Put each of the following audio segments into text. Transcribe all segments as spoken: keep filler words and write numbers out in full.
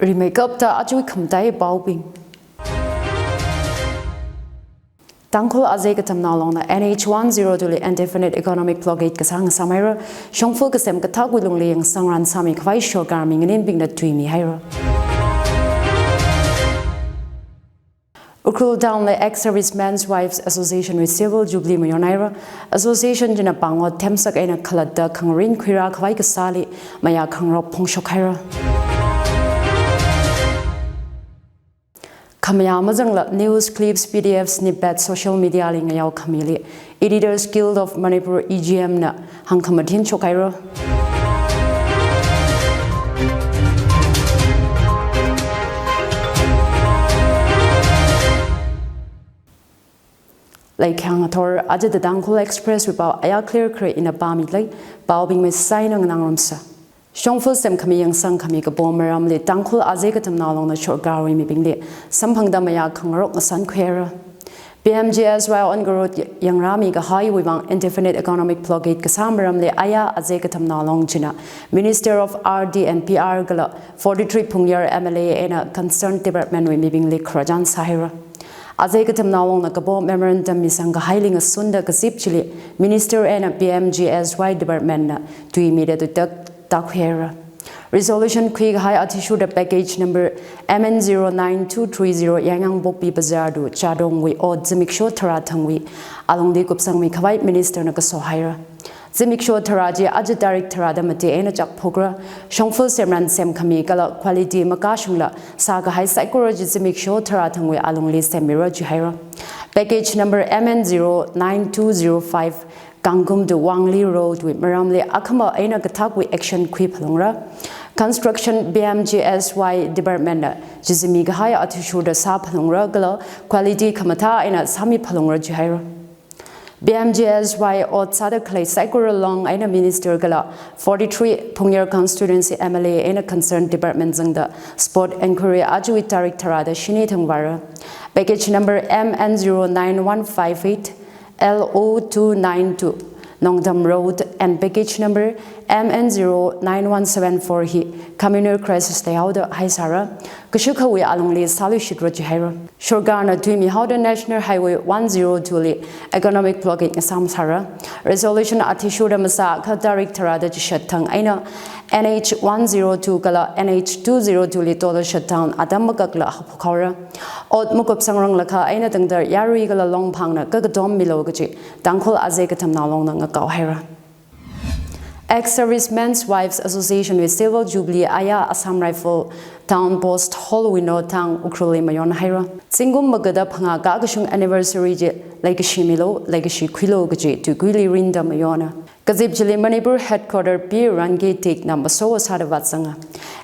Rimeikapta aja khamataiya paobing. Tangkhul Azei Katamnao Longna N H one zero two li indefinite economic blockade kasā ngasāmhaira. Shongfa kasem kathākwui lungli yangsang ransāmi khavai sorkar minganinbingna tuimihaira. Ukhrul Town li Ex-Servicemen's Wives Association wui Silver Jubilee mayonhaira. Association china pāng ot themsak eina khalatta khangarin khuirā khavai kasāli mayā khangarok phongshokhaira. Khamayā mazangla news clips, P D F, snippet social media li ngayao khamili Editors Guild of Manipur, E G M na hāngkhamathin shokhaira. Laikhang athor aja The Tangkhul Express wui pao ayā clear clear ina pāmilei, paobing maisaina nganāngarumsa. Shongfa semkhami yangsangkhami kapo maramli Tangkhul Azei Katamnao Longna sorkarwui mibingli samphangda mayā khangarok ngasankhuihaira. P M G S Y ot ngarut yangrāmi kahaiwui vang indefinite economic blockade kasā maramli ayā Azei Katamnao Long china Minister of R D and P R kala forty-three Phungyar M L A eina concerned department wui mibingli khararchan sāhaira. Azei Katamnao Longna kapo memorandum misang kahaili ngasunda kazip chili Minister eina P M G S Y department na tuimida tutak tākhuihaira. Resolution khuikahai athishurda package number M N zero nine two three zero Yangyang Pokpi Bazar to Chadongwui ot zimiksho tharā thangwui alungli kupsangmi khavai Minister na kasohaira. Zimiksho tharā chi aja tarik tharāda mati eina chakphokra. Shongfa semran semkhami kala quality makashungla sākahai saikora chi zimiksho tharā thangwui alungli semmira jihaira. Package number M N zero nine two zero five Kangkum to Wangli Road wui maramli akhama eina kathākwui action khuiphalungra. Construction P M G S Y department na chizimi kahai athishurda sāphalungra kala quality khamathā eina sāmiphalungra jihaira. P M G S Y ot sāda khalei saikora Long eina Minister kala forty-three Phungyar constituency M L A eina concerned department zangda spot inquiry ajawui tarik tharāda shini thang vāra. Package number M N zero nine one five eight L O two nine two Nongdam Road and package number M N zero nine one seven four hi communal crisis leihaoda haisāra. Kashukhawui alungli sāluishitra jihaira. Sorkarna tuimihaoda National Highway one zero two li economic blockade ngasāmasāra. Resolution athishurda masākha tarik tharāda chishat thang eina N H one zero two kala N H two zero two li toda shutdown atam makakla haophokhaora. Ot makupsangranglakha eina tangda yarui kala longphangna kakatom milu kaji Tangkhul Azei Katamnao Longna ngakaohaira. Ex-Servicemen's Wives Association wui Silver Jubilee ayā Assam Rifle Town Post Hall wui nothang Ukhrulli mayonhaira. Zingkum magada phangā kakashung anniversary chi leikashi milu, leikashi khuilu kaji tuikuili rinda mayona. Kazip chili Manipur Headquarter P Ranke Tekna masowa sāda vāzanga.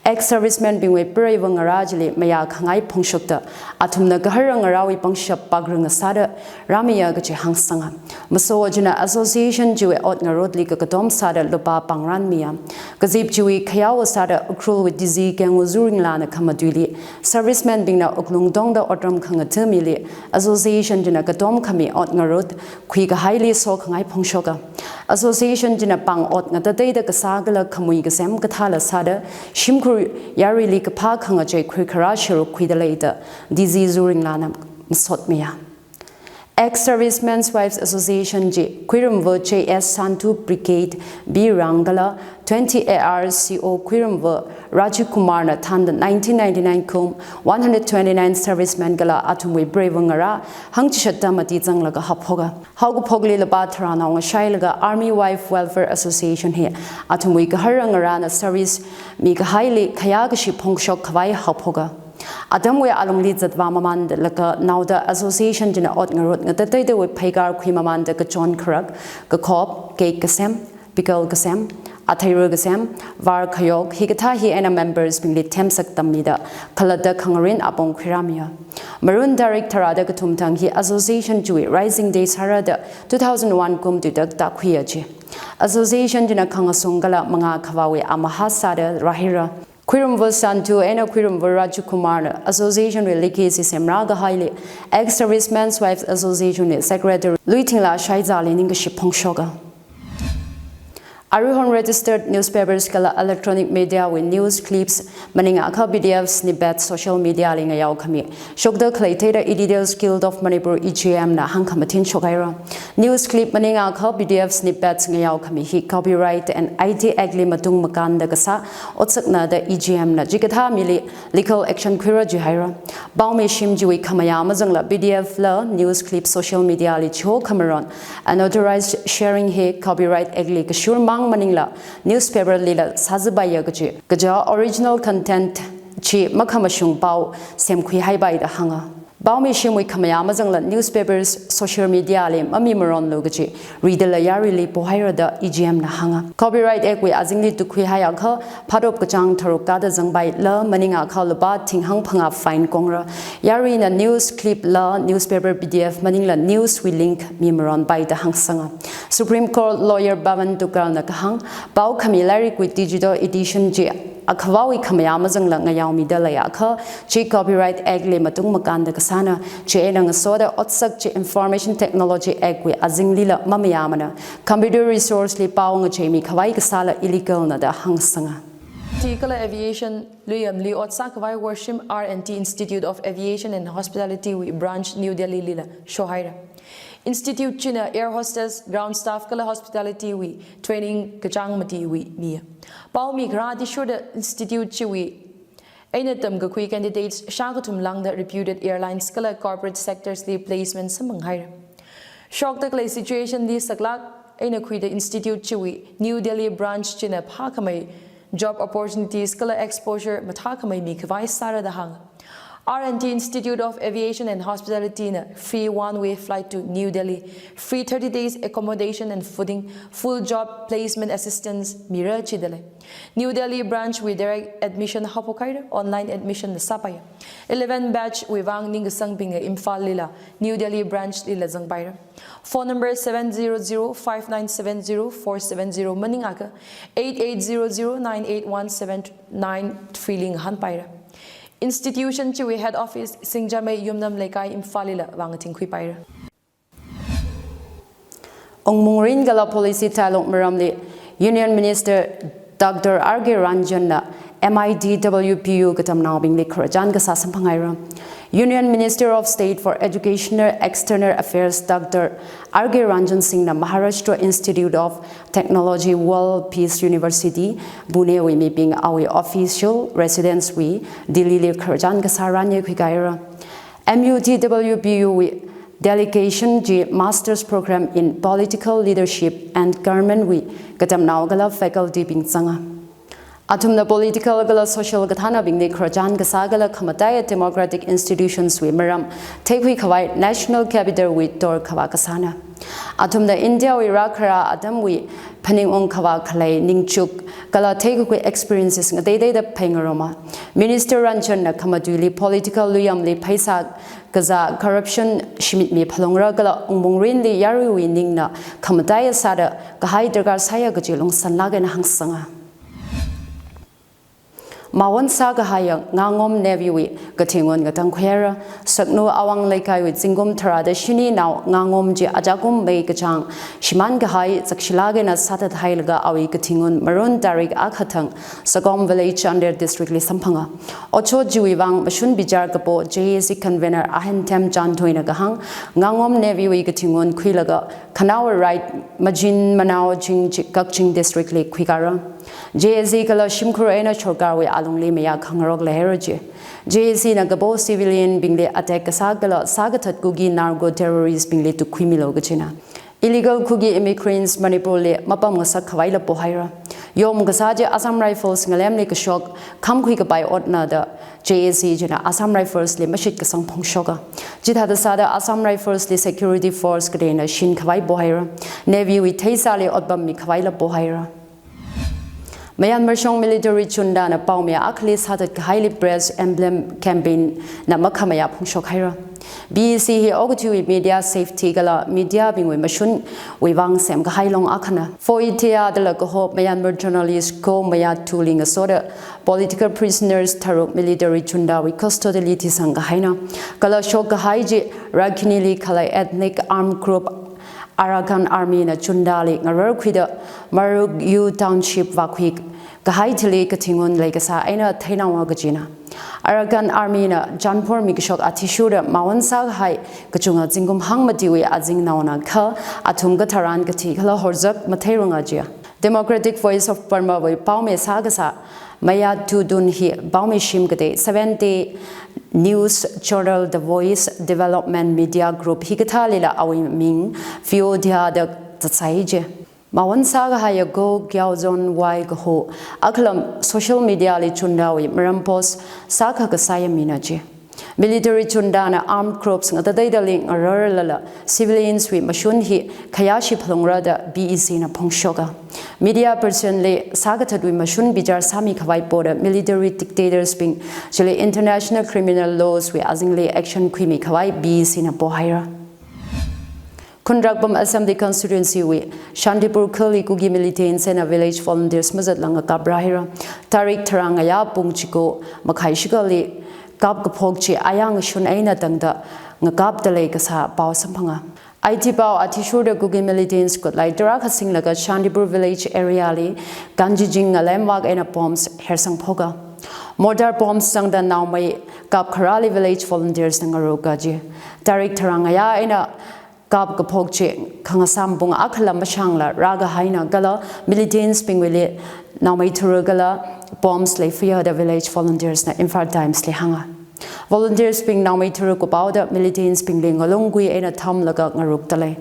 Ex-servicemen bingwui preiva ngarā chili mayā khangai phongshokta athumna gahara ngarāwui pangshap pakra ngasāda rāmiya kaji hāngsanga. Masowa china association chiwui ot ngarutli kakatom sāda lupā pāngranmiya. Kazip chiwui khayāwa sāda Ukhrulwui D C Kengu Zuringlana khamatuili servicemen bingna wuklung tongda otram khangathā mili association china katom khami ot ngarut khuikahaili sokhangai phongshoka. Association china pāng ot ngatateida kasā kala khamui kasem kathāla sāda shimkhur yaruili kaphā khangachei khuikharā sharuk khuida leida D C Zuringlana masotmiya. Ex-Servicemen's Wives Association chi Khuirumva J S Santu Brigade B Rang kala twenty A R C O Khuirumva Rajiv Kumar na thānda nineteen ninety-nine kum one hundred twenty-nine servicemen kala athumwui preiva ngarā hangchishat tamati zanglaga haophoka. Haokaphokli lupā tharānao ngashailaga Army Wife Welfare Association hi athumwui gahara ngarāna service mikahaili khayā kashi phongshok khavai haophoka. Atamwui alungli zatvā mamānlaga naoda association china ot ngarut ngatateidawui pheikar khui mamānda kachon kharak, kakhop, cake kasem, pickle kasem, atheira kasem, var khayok, hikathā hi eina members bingli themsak tammida khalatta khangarin apong khuirāmiya. Marun tarik tharāda kathum thang hi association chiwui Rising Day sārada two thousand one kum tuitak tākhuiya chi. Association china khangasung kala mangā khavāwui amahā sāda rāhaira. Khuirumva Santu eina Khuirumva Rajiv Kumar na association wui legacy semrā kahaili Ex-Servicemen's Wives Association wui Secretary Luithingla Shaizali ningkashi phongshoka. Aruihon registered newspapers kala electronic media wui news clips maningakha P D F snippets social media li ngayao khami shokda khalei theida Editors Guild of Manipur, E G M na hāngkhamathin shokhaira. News clip maningakha P D F snippets ngayao khami hi Copyright and I T Act li matung makānda kasā otsakna da E G M na chikathā mili legal action khuira jihaira. Paomi shim chiwui khamayā mazangla P D F la news clip social media li chiho khamaron unauthorized sharing hi Copyright Act li kashur mang maningla newspaper lila sāzapaiya kaji, kaja original content chi makhamashung pao semkhuihaipai da hānga. Paomi shimwui khamayā mazangla newspapers social media li mamimaronlu kaji ridala yaruili pohaira da E G M na hānga. Copyright Act wui azingli tukkhuihaiakha phatop kachāng tharuk kāda zangpaila maningakha lupā thing hangphangā fine kongra. Yaruina news clip la newspaper P D F maningla news wui link mimaronpai da hāngsanga. Supreme Court lawyer Pawan Tukar na kahāng, pao khami lairikwui digital edition chi akhavāwui khamayā mazangla ngayaomida leiakha chi Copyright Act li matung makānda kasāna, chieina ngasoda otsak chi Information Technology Act wui azinglila mamayāmana, computer resource li pao ngacheimi khavai kasāla illegal na da hāngsanga. T kala Aviation Luyamli ot sākhavai Worshim R and T Institute of Aviation and Hospitality wui branch New Delhi lila shohaira. Institute china air hostess, ground staff kala hospitality wui training kachāng matiwui miya. Paomi kharā athishurda institute chiwui eina tamkakhui candidates shākathum lāngda reputed airlines kala corporate sectors li placement samphanghaira. Shokda khalei situation li saklāk eina khuida institute chiwui New Delhi branch china phākhamei job opportunities kala exposure mathākhamei mikhavai sāra da hānga. R and T Institute of Aviation and Hospitality na free one-way flight to New Delhi, free thirty days accommodation and fooding, full job placement assistance mira jidalei. New Delhi branch wui direct admission haophokhaira, online admission na sāpaiya. Eleven batch wui vang ningkasangbingna Imphal lila New Delhi branch lila zangpaira. Phone number seven zero zero five nine seven zero four seven zero maningakha eight eight zero zero nine eight one seven nine three li ngahānpaira. Institution chiwui head office Singjamei Yumnam Leikai Imphal lila vang athingkhuipaira. Ungmungrin kala policy dialogue maramli Union Minister Doctor R K Ranjan na M I D W P U katamnaobingli khararchan kasā samphanghaira. Union Minister of State for Educational External Affairs Doctor R K Ranjan Singh na Maharashtra Institute of Technology World Peace University, Pune wui mibing awui official residence wui Delhi li khararchan kasā ranye khuikahaira. M U D W P U wui delegation chi Master's Program in Political Leadership and Government wui katamnao kala faculty bing zanga. Athumna political kala social kathānabingli khararchan kasā kala khamataiya democratic institutions wui maram theikhuikhavai national capital wui torkhavā kasāna. Athumna India wui rākhara atamwui phaningung khavā khalei ningchuk kala theikakhui experiences ngateiteida phāngaroma. Minister Ranjan na khamatuili political luyamli pheisā kazā corruption shimitmi phalungra kala ungmungrinli yaruiwui ningna khamataiya sāda kahai darkar sāya kaji lungsanlāk eina hāngsanga. Mawon sākahaiya Ngangom Navy wui kathingun ngatangkhuihaira. Saknu Awang Leikaiwui zingkum tharāda shininao Ngangom chi ajakum mei kachāng shimānkahai zakshilāk eina sāthathailaga awui kathingun Marun tarik akha thang Sakom Village, Chandel District li samphanga. Otshot chiwui vang mashun bichar kapo J A C convener Ahenthem Chanthoina kahāng, Ngangom Navy wui kathingun khuilaga Khanao Right Majin Manao Ching chi Kakching District li khuikara. J A C kala shimkhur eina sorkarwui alungli mayā khangarok leihaira ji. J A C na kapo civilian bingli attack kasā kala sākathat Kuki narco terrorist bingli tukkhuimilu kajina. Illegal Kuki immigrants Manipur li mapam ngasak khavaila pohaira. Yom kasā chi Assam Rifles ngalemli kashok khamkhui kapai otna da J A C china Assam Rifles li mashit kasang phongshoka. Chithāda sāda Assam Rifles li security force kateina shin khavai pohaira. Navy wui theisāli otpam mikhavaila pohaira. Myanmar shong military junta na paomi akhali sāthat kahaili press emblem campaign na makhamayā phongshok haira. B E C hi okathuiwui media safety kala media bingwui mashunwui vang semkahai long akhana. Foitaya dala kaho Myanmar journalist Kyaw Moe Tho li ngasoda political prisoners tharuk military junta wui custody li thisang kahaina. Kala shok kahai chi Rakhine li khalei ethnic armed group Arakan Army na Chunda li ngararkhuida Marukyu Township vākhui kahai thili kathi ngun leikasā eina theinaowa kajina. Arakan Army na Janphor mikashok athishurda mawon sākahai kachunga zingkum hangmatiwui azingnaona kha athum katharan kathi kala horzak matheiranga jiya. Democratic Voice of Burma wui paomi sākasā Mayatudun hi paomi shim katei Seventh Day News Journal The Voice Development Media Group hikathālila awui ming Viodia da zatsai ji. Mawon sākahaiya Go Gyaozon Wai kaho akhalam social media li Chundawui maram post sākha kasāya mina ji. Military Chundana armed groups ngatateidali ngararlala civilians wui mashun hi khayāshi phalungra da B E C na phongshoka. Media person li sākathatwui mashun bichar sāmi khavai poda military dictators bing chili international criminal laws wui azingli action khuimi khavai B E C na pohaira. Khundrakpam Assembly Constituency wui Shantipur khali Kuki militants eina village volunteers mazatla ngakap rāhaira. Tarik tharā ngayā pung chiko makhai shikali kap kaphok chi ayang shun eina tangda ngakapda lei kasā pao samphanga. Aiti pao athishurda Kuki militants kutlai tarākha singlaga Shantipur village area li kanjijing ngalem vak eina bombs hersang phoka. Mortar bombs zangda naomei kap kharāli village volunteers na ngaroka ji. Tarik tharā ngayā eina kap kaphok chi khangasam pung akhala mashangla rākahaina kala militants bingwuili naomei thura kala bombs leifaya da village volunteers na Imphal Times li hānga. Volunteers bing naomei thura kupaoda militants bingli ngalung kui eina thamlaga ngarukda lei.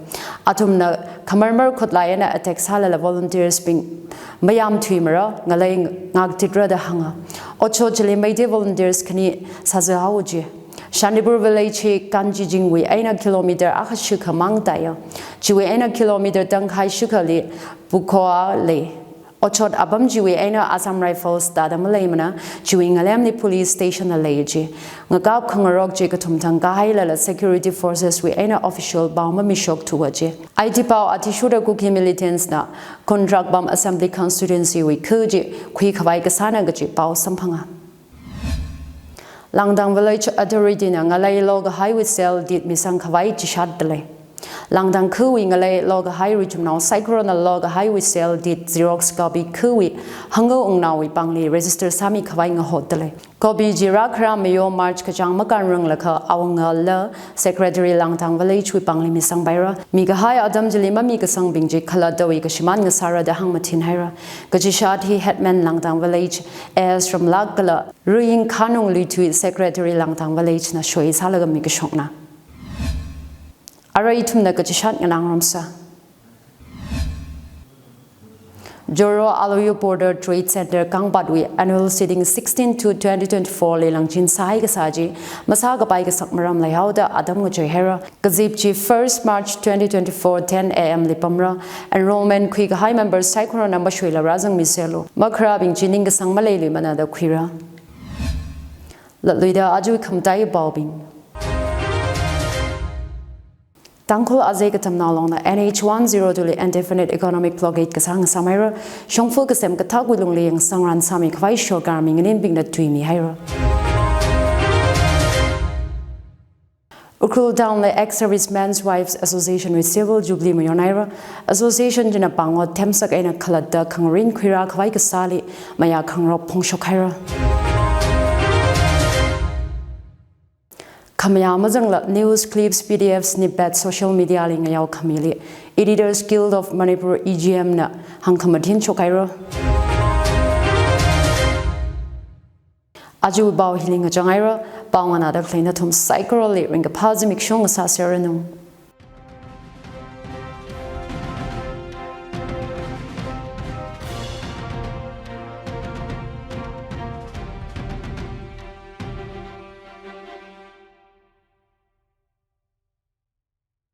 Athumna khamarmar khutlai eina attack sālala volunteers bing mayam thuimara ngalei ngaktitra da hānga. Otshot chili Meitei volunteers khani sāzahao ji. Shantipur village hi Kanjijingwui eina kilometer akha shikha mang taiya. Chiwui eina kilometer tangkhai shikhali Bukhoa lei. Otshot apam chiwui eina Assam Rifles tada maleimana, chiwui ngalemli police station la lei ji. Ngakap khangarok chi kathum thang kahailala security forces wui eina official pao mamishok thuwa ji. Aiti pao athishurda Kuki militants na Khundrakpam Assembly Constituency wui khu chi khui khavai kasāna kaji pao samphanga. Langdang Village Authority na ngalei lokahaiwui sale deed misang khavai chishatda lei. Langdang khuwui ngalei lokahai richumnao saikorana lokahaiwui sale deed xerox copy khuwui hangu wungnaowui pāngli register sāmi khavai ngahotda lei. Copy chi rākhara mayo March kachāng makānranglakha awungala Secretary Langdang Village wui pāngli misangpaira. Mikahai atam chili mamikasangbing chi khalattawui kashimān ngasāra da hāngmathinhaira. Kachishat hi Headman Langdang Village A S Ramlak kala Ruying Khanung Luithui Secretary Langdang Village na soi sālaga mikashokna. Arui ithumna kachishat nganāngarumsa. Joro Aloyo Border Trade Center Kangpatwui annual sitting sixteen two twenty twenty-four li langchin sāhai kasā chi masākapai kasak maram leihaoda atam ngachuihaira. Kazip chi first March twenty twenty-four ten A M li pamra. Enrollment khuikahai member saikorana mashoila rāzangmiselu. Makharābing chi ningkasang maleiluimana da khuira. Latluida aja khamatai paobing. Tangkhul Azei Katamnao Longna N H one zero two li indefinite economic blockade kasā ngasāmeira, shongfa kasem kathakwui lungli yangsangran sāmi khavai sorkar minganinbingna tuimihaira. Ukhrul Town li Ex-Servicemen's Wives Association wui Silver Jubilee mayonhaira, association china pāngot themsak eina khalatta khangarin khuira khavai kasāli mayā khangarok phongshokhaira. Khamayā mazangla news clips, P D F snippet social media li ngayao khamili Editors Guild of Manipur, E G M na hāngkhamathin shokhaira. Aja pao hili ngachanghaira, pao nganāda khalei nathum saikorali ringkaphā zimiksho ngasāseranu.